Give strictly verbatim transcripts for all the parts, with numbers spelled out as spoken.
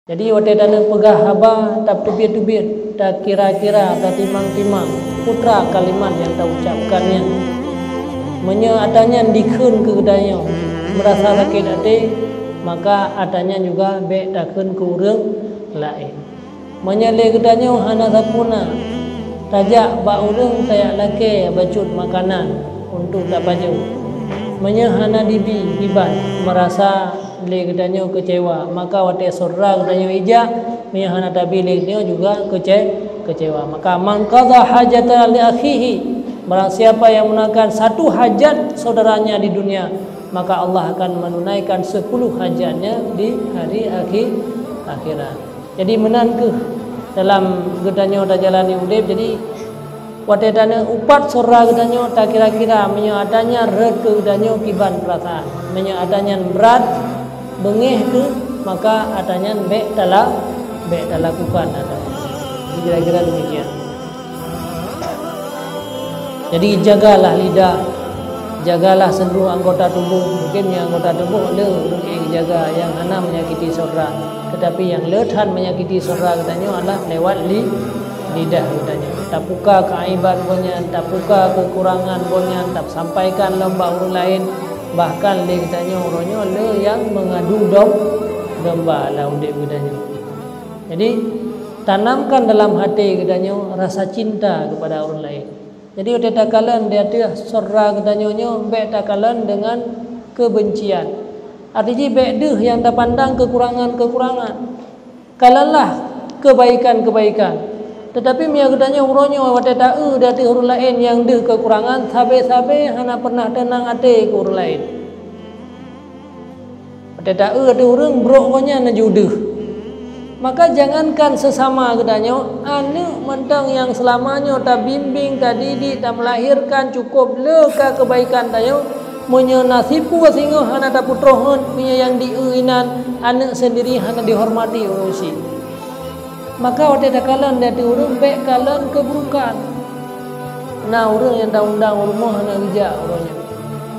Jadi watée taneupeugah haba, tapeubiet-teubiet, takira-kira, tatimang-timang, putra kalimat nyang taucapkan nyan. Meunyoe ata nyan dikheun keu geutanyoe meurasa sakét até, maka ata nyan juga bék takheun keu ureuëng laén. Meunyoe lé geutanyoe hana sapeue na, tajak bak ureuëng tajak lakée bacut makanan untuk tapajoh. Meunyoe hana dibi kiban meurasa lé geutanyoe keucewa, maka watée syedara geutanyoe ijak, meunyoe hana tabi lé geutanyoe juga keuce-, keucewa. Maka, "Man qadha hajata li akhihi," barang siapa yang menunaikan satu hajat saudaranya di dunia, maka Allah akan menunaikan sepuluh hajatnya di hari akhi-, akhirat. Jadi meunan kheueh dalam geutanyoe tajalani udeb. Jadi watée taneuupat syedara geutanyoe, takira-kira meunyoe ata nyan rhot keu geutanyoe kiban peurasaan. Meunyoe ata nyan brat, beungéh kheueh, maka ata nyan bék tala-, bék talakukan ata nyan. Jadi kira-kira demikian. Jadi jagalah lidah, jagalah seluruh anggota tuboh. Mungkin nyang anggota tuboh le ureuëng ék jaga nyang hana menyakiti syedara, tetapi nyang le that menyakiti syedara geutanyoe adalah lewat li-, lidah geutanyoe. Tapuka keuaiban gobnyan, tapuka keukurangan gobnyan, tasampaikan lom bak ureuëng laén, bahkan lé geutanyoe uroe nyoe le nyang meungadu dom-, domba lam udeb geutanyoe. Jadi, tanamkan dalam hati geutanyoe rasa cinta kepada ureuëng laén. Jadi, watée takalon di ateueh syedara geutanyoe nyoe, bék takalon deungon keubencian. Arti jih, bék deuh nyang tapandang keukurangan-keukurangan. Kalonlah kebaikan-kebaikan. Tetapi meunyoe geutanyoe uroe nyoe watée ta-eu di ateueh ureuëng laén nyang deuh keukurangan, sabe-sabe hana pernah teunang até keu ureuëng laén. Watée ta-eu ateueh ureuëng brok gobnyan laju deuh. Maka jangankan sesama geutanyoe, aneuëk mantong nyang seulama nyoe tabimbing, tadidik, tameulahirkan cukôp le ka keubaikan tanyoe, meunyoe na sipeue singoh hana tapeutroh rhot, meunyoe nyang di-eu inan aneuëk sendiri hana dihormati ureuëng syiek. Maka watée takalon di ateueh ureuëng, bék kalon keubrukan. Na ureuëng nyang ta-undang u rumoh hana geujak uroe nyoe.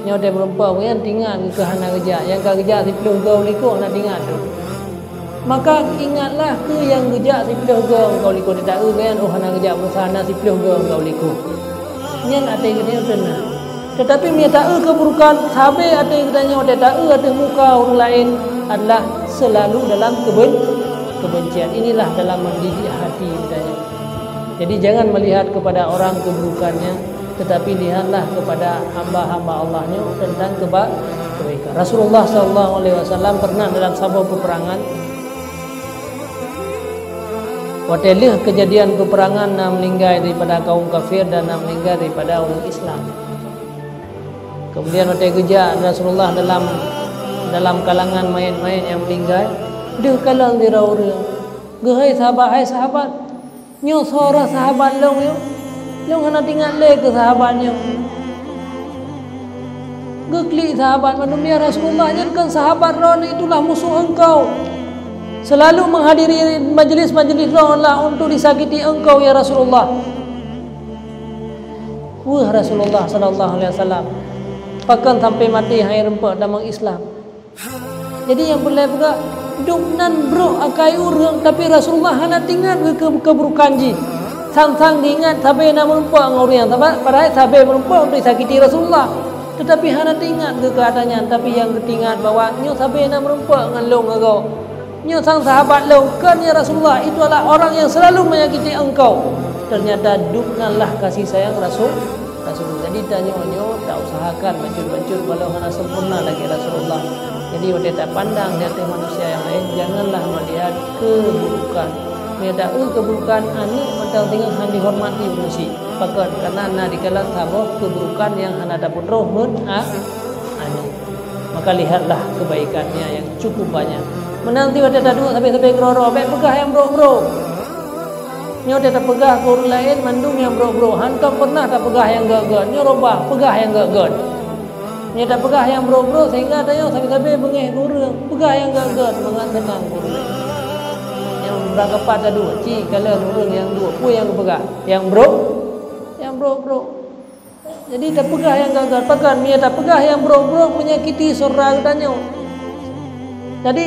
Nyoe watée meurumpok nyan tingat keu hana geujak, nyang ka geujak siplôh goe likot hana tingat tu. Maka ingatlah keu nyang geujak siplôh goe likot, ta-eu nyan, oh, hana geujak, meuseuha na siplôh goe likot. Nyan até geutanyoe teunang. Tetapi meunyoe ta-eu keubrukan, sabe até geutanyoe watée ta-eu ateueh muka ureuëng laén adalah selalu dalam keuben-, kebencian. Inilah dalam mendidik hati geutanyoe. Jadi jangan melihat kepada orang keburukannya, tetapi lihatlah kepada hamba-hamba Allah nyoe tentang keba-, kebaikan. Rasulullah sallallahu alaihi wasallam pernah dalam saboh peperangan, watée lheueh kejadian peperangan na meuninggai daripada kaum kafir dan na meuninggai daripada ureuëng Islam. Kemudian watée geujak Rasulullah dalam, dalam kalangan mayét-mayét nyang meuninggai, deuh kalon sidroe ureuëng, geuhôi sahabat, "Hai sahabat, nyoe soe sahabat lôn nyoe? Lôn hana tingat lé keu sahabat nyoe." Geuklik sahabat mandum, "Ya Rasulullah, nyan kon sahabat droeneuh, itulah musuh engkau. Selalu menghadiri majelis-majelis droeneuh lah untuk disakiti engkau, ya Rasulullah." Weueh Rasulullah sallallahu alaihi wasallam, pakon sampai maté han rumpok tamong Islam. Jadi nyang peureulée peugah, dum nan brok akai ureuëng, tapi Rasulullah hana tingat keu, keu, keuburukan jih. Sang-sang diingat sabe na meurumpok ngon ureuëng nyan, sabab padahai sabe meurumpok untuk disakiti Rasulullah. Tetapi hana tingat keu keuadaan nyan, tapi nyang geutingat bahwa nyoe sabe na meurumpok ngon lôn ngon goe. Nyoe sang sahabat lôn, kon ya Rasulullah, itu adalah orang yang selalu menyakiti engkau. Ternyata dum nan lah kasih sayang Rasul, Rasul. Jadi tanyoe nyoe ta usahakan bacut-bacut, walau hana sempurna lagée Rasulullah. Jadi watée tapandang di ateueh manusia nyang laén, janganlah melihat keburukan. Meunyoe ta-eu keburukan, aneuëk mantong singoh han dihormati ureuëng syiek. Pakon? Karena na dikalon saboh keburukan nyang hana tapeutroh rhot a-, aneuëk. Maka lihatlah kebaikannya yang cukup banyak. Meunan cit watée taduek sabe-sabe keudroe-droe, bék peugah nyang brok-brok. Nyoe watée tapeugah keu ureuëng laén mandum nyang brok-brok, hántom pernah tapeugah nyang gét-gét. Nyoe rubah, peugah nyang gét-gét. Nyoe tapeugah nyang brok-brok sehingga tanyoe sabe-sabe beungéh keu ureuëng, peugah nyang gét-gét mangat seunang keu ureuëng. Nyang beurangkapat taduek, ci kalon ureuëng nyang duek, peue nyang geupeugah? Nyang brok, nyang brok-brok. Jadi tapeugah nyang gét-gét, pakon? Meunyoe tapeugah nyang brok-brok menyakiti syedara geutanyoe. Jadi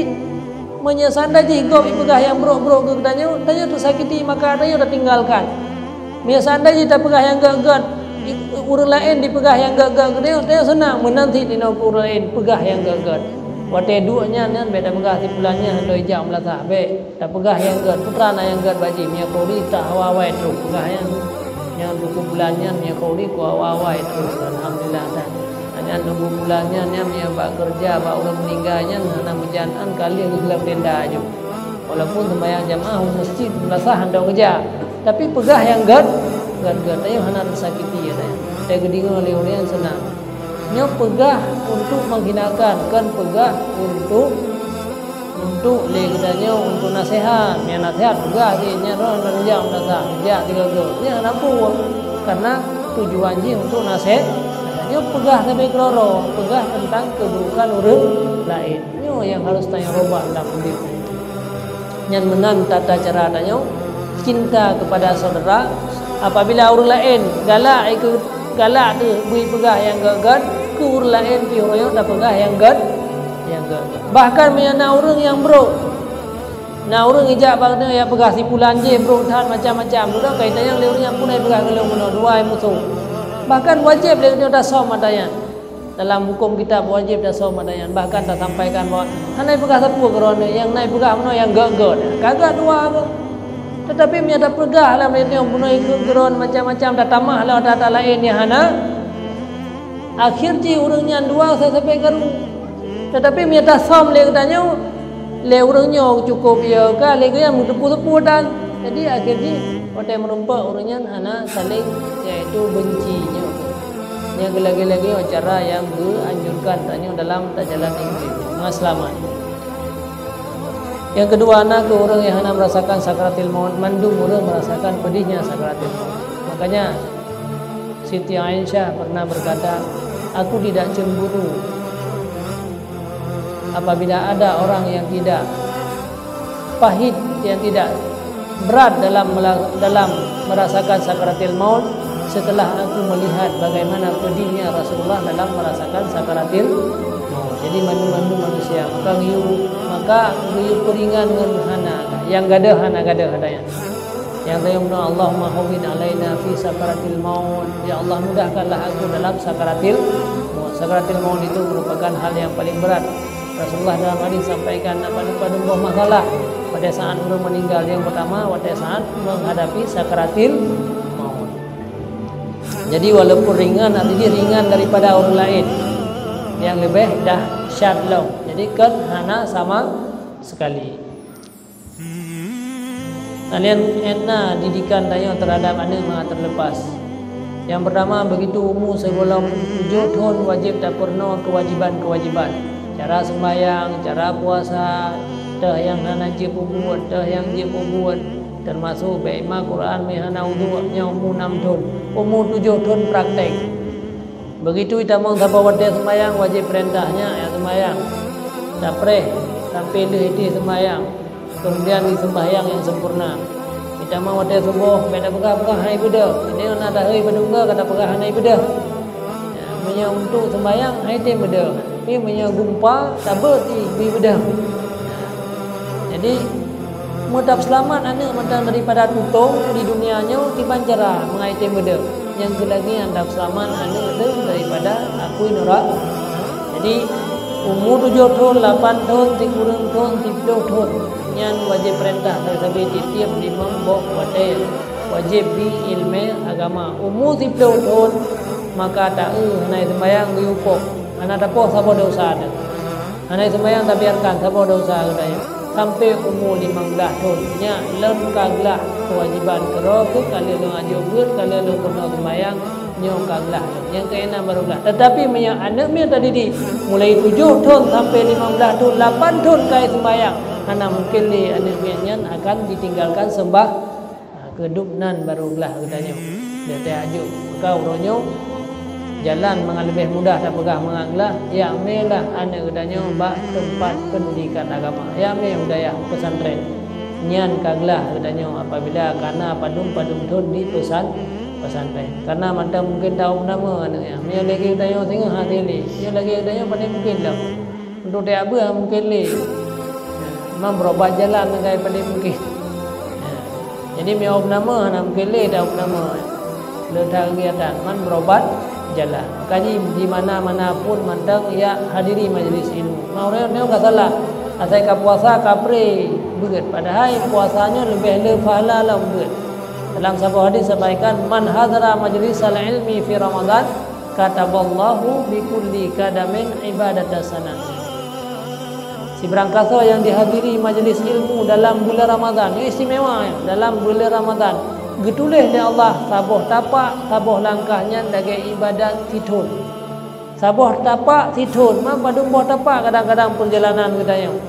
Meunyoe seandai jih gob jipeugah nyang brok-brok keu geutanyoe, tanyoe teusakiti, maka tanyoe tatinggalkan. Meunyoe seandai jih tapeugah nyang gét-gét, i-, ureuëng laén jipeugah nyang gét-gét keu tanyoe, tanyoe seunang. Meunan cit inoe keu ureuëng laén peugah nyang gét-gét. Watée duek nyan, nyan bék tapeugah, "Si pulan nyan hana ijak meulasah." Bék. Tapeugah nyang gét, "Peue teuma na nyang gét bak jih?" Meunyoe khauri, tak awai-awai troh peugah nyan. Nyang teungku pulan nyan, meunyoe khauri, ku awai-awai troh. Alhamdulillah, tan. Nyan teungku pulan nyan, nyan meunyoe bak keureuja, bak ureuëng meuninggai nyan, hana meujan an ka lheueh geugeulam tenda aju. Walaupun seumbahyang jamaah u meuseujid, meulasah hana keujak, tapi peugah nyang gét, gét-gét, tanyoe hana teusakiti, ya, tanyoe. Watée geudeungoe lé ureuëng nyan seunang. Nyoe peugah untuk menghinakan, kon peugah untuk, untuk lé geutanyoe untuk naseuhat. Nyang naseuhat peugah jih, nyan roh ngon jak meulasah, jak sigoe-goe. Nyan hana peue, karena tujuan jih untuk naseuhat. Nyoe peugah sabe keudroe-droe, peugah teuntang keuburukan ureuëng laén. Nyoe nyang harôh tanyoe rubah lam udeb. Nyan meunan tata cara tanyoe cinta keupada syedara. Apabila ureuëng laén galak, ikeu-, galak teuh bri peugah nyang gét-gét, keu ureuëng laén pih uroe nyoe tapeugah nyang gét, nyang gét. Bahkan meunyoe na ureuëng nyang brok, na ureuëng ijak bak geutanyoe jak peugah, "Si pulan jih brok that, macam-macam." Dudoe ka itanyong lé ureuëng nyan, "Peue na ipeugah keu lôn bunoe?" Dua musoh. Bahkan wajéb lé geutanyoe tasöm ata nyan. Dalam huköm kitab wajéb tasöm ata nyan, bahkan tasampaikan bahwa hana ipeugah sapeue keudroe nyoe, nyang na ipeugah bunoe nyang gét-gét. Ka gét dua tu. Tetapi meunyoe tapeugah lam lé nyoe bunoe ikeu keudroe macam-macam, tatamah lom ata-ata laén nyang hana, akhé jih ureuëng nyan dua sabe-sabe karu. Tetapi meunyoe tasöm lé geutanyoe, lé ureuëng nyoe cukup, ya ka, lé geuh nyan meuteupeue-teupeue tan. Jadi akhé jih watée meurumpok ureuëng nyan hana saléng, yaitu benci nyoe. Nyan geulagée-lagée cara nyang geuanjurkan tanyoe dalam tajalani udeb ngon seulamat. Nyang keudua, na keu ureuëng nyang hana meurasakan sakaratil maut. Mandum ureuëng meurasakan peudihnya sakaratil maut. Makanya Siti Aisyah pernah berkata, "Aku tidak cemburu apabila ada orang yang tidak pahit, yang tidak berat dalam mela-, dalam merasakan sakaratil maut setelah aku melihat bagaimana pedihnya Rasulullah dalam merasakan sakaratil maut." Jadi mandum-mandum manusia, maka geuyue, maka geuyue peuringan ngon hana, nyang gadôh hana gadôh ata nyan. Nyang tayong doa, "Allahumma hawwin alaina fi sakaratil maut." Ya Allah, mudahkanlah aku dalam sakaratil maut. Sakaratil maut itu merupakan hal yang paling berat. Rasulullah dalam hadis sampaikan, na padum-padum boh masalah pada saat ureuëng meninggal. Yang pertama, pada saat menghadapi sakaratil maut. Jadi walaupun ringan, artinya ringan daripada orang lain, yang lebih dahsyat lom. Jadi kan hana sama sekali. Kalian enak didikan tanyoe terhadap aneuk mangat terlepas. Yang pertama, begitu umu sigohlom tujoh thon wajéb tapeurunoe kewajiban-kewajiban. Cara sembahyang, cara puasa, teuh nyang hana jeuet peubuet, teuh nyang jeuet peubuet. Termasuk bèk ima Quran meuhana uduk nyoe umu enam thon. Umu tujoh thon praktek. Begitu itamong saboh watèe seumayang wajéb peurintah nyan, ya seumayang. Tapreh sampoe lheueh itéh seumayang, keumudian iseumbahyang nyang sempurna. Itamong watèe suboh, bèk tapeugah-peugah hana ibeudôh. Ini na dahôi padum goe ka tapeugah hana ibeudôh. Ya, meunyoe untuk seumayang, hana item beudôh. Tapi meunyoe gumpa, tabeuet ibeudôh. Jadi, meutap seulamat aneuk mantong daripada tutong di dunia nyoe kiban cara meungai item beudôh. Nyang keu lagèe nyan dap seulamat aneuk teuh daripada apui nuraka. Jadi, umu tujoh thon, lapan thon, sikureueng thon, siplôh thon, nyan wajéb peurintah sabe-sabe tiep-tiep limong boh watèe wajéb bi ileumèe agama. Umu siplôh thon, maka taeu hana seumayang geuyue poh, hana tapoh saboh desya teuh. Hana seumayang tabiarkan saboh desya geutanyoe. Sampoe umu limong blaih thon, nyan lôn ka glah keuwajéban keudroe keuh ka lheueh lôn ajoh beuet, ka lheueh lôn keunoe seumayang, nyoe ka glah lôn. Nyang keunan barô glah. Teutapi meunyoe aneuk miet tadidik mulai tujoh thon sampoe limong blaih thon, lapan thon ka seumayang, hana mungken lé aneuk miet nyan akan ditinggalkan seumbah. Ha, keu dum nan barô glah geutanyoe. Watèe ajoh ka uroe nyoe, jalan mangat leubeh mudah tapeugah mangat glah, jak meulah aneuk geutanyoe bak teumpat peundidikan agama. Jak mé u dayah pesantren. Nyan ka glah geutanyoe apabila ka na padum-padum thon di pesan-, pesantren. Karena mantong mungken tahu nama aneuk nyan. Meunyoe lagèe geutanyoe singoh hase lé. Meunyoe lagèe geutanyoe pandai mungken lom. Untuk tajak beuet mungken lé. Man berobat jalan lagée paléng mungken. Jadi meunyoe opname hana mungken lé dak opname. Le that kegiatan man berobat jalan. Maka ji di mana-mana pun mantong jak hadiri majlis ilmu. Man ureuëng nyoe ka salah. Asai ka puasa ka pré beuet. Padahai puasa nyoe leubeh le pahala lom beuet. Dalam saboh hadis sampaikan, "Man hadara majlisal ilmi fi Ramadan, kataballahu bi kulli qadamin ibadata sanah." Sibarang kasoe nyang dihadiri majlis ilmu dalam bulan Ramadan, nyoe istimewa, dalam bulan Ramadan, geutuléh lé Allah saboh tapak, saboh langkah nyan lagée ibadat sithon. Saboh tapak sithon, man padum boh tapak kadang-kadang peurjalanan geutanyoe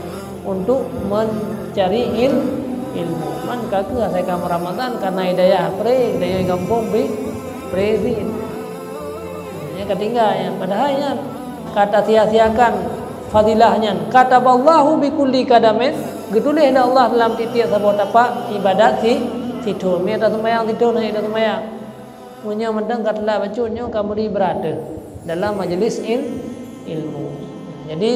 untuk mencari il-, ilmu. Man ka keuh asai ka Ramadan, kana hidayah pré, geutanyoe gampông bi pré sit. Nyan ka tinggai nyan, padahai nyan ka tasia-siakan fadilah nyan. Kataballahu bi kulli qadamin, geutuléh lé Allah dalam tieb-tieb saboh tapak ibadat si, sithon. Meunyoe taseumayang sithon, hana taseumayang. Meunyoe mantong ka teulat bacut nyoe ka meuri brat teuh dalam majlis il-, ilmu. Jadi,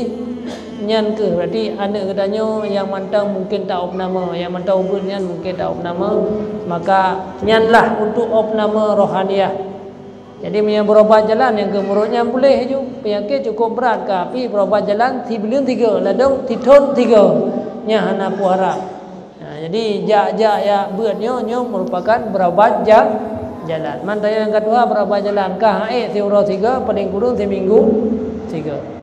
nyan keuh berarti aneuëk geutanyoe nyang mantong mungken ta opname, nyang mantong ubit nyan mungken ta opname, maka nyanlah untuk opname rohaniah. Jadi, meunyoe berobat jalan nyang keu murit nyan puléh ju, peunyakét cukup brat ka, pi berobat jalan sibuleuen tiga, ladom sithon tiga, nyan hana puara. Nah, jadi jak-jak jak beuet nyoe, nyoe merupakan berobat ja-, jalan. Man tanyoe nyang ka tuha berobat jalan, ka haék siuroe siga, paléng kureueng siminggu siga.